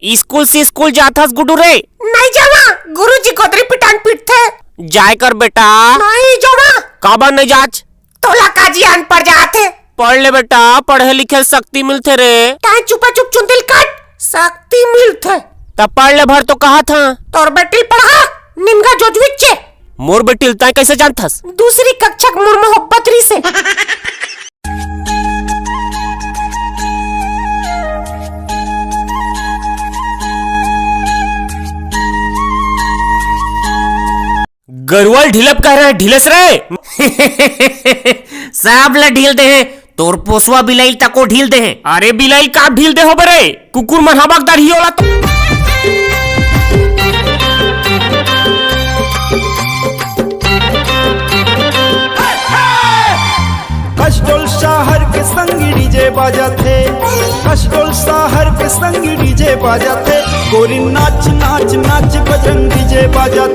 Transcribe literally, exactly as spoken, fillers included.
School से school जाथस Guddu रे? नहीं जावा, गुरुजी गोदरी पिटान पीटथे। जाय कर बेटा। नहीं जावा। काबर नहीं जाच? तोला काजी अनपढ़ जाथे। पढ़ ले बेटा, पढ़े लिखे ले शक्ति मिलथे रे। ताय चुपा चुप चुंदिल काट, शक्ति मिलथे। त पढ़ ले भर तो कहा था। तोर बेटिल पढ़ा, निमगा जोजविच्चे। मोर बेटिल ताय कैसे जानथस? दूसरी कक्षा के मोर मोहब्बत री से। गरुवाल ढिलब कह रहे हैं, ढिलेस रे। सब ला ढील दे हैं, तोर पोसवा बिलाइल तको ढील दे हैं। अरे बिलाइल का ढील दे हो बरे? कुकुर मन हबक दर ही होला तो। कसडोल शहर के संग डीजे बाजत हे, कसडोल शहर के संग डीजे बाजत हे। गोरी नाच नाच नाच बजरंग डीजे बाजत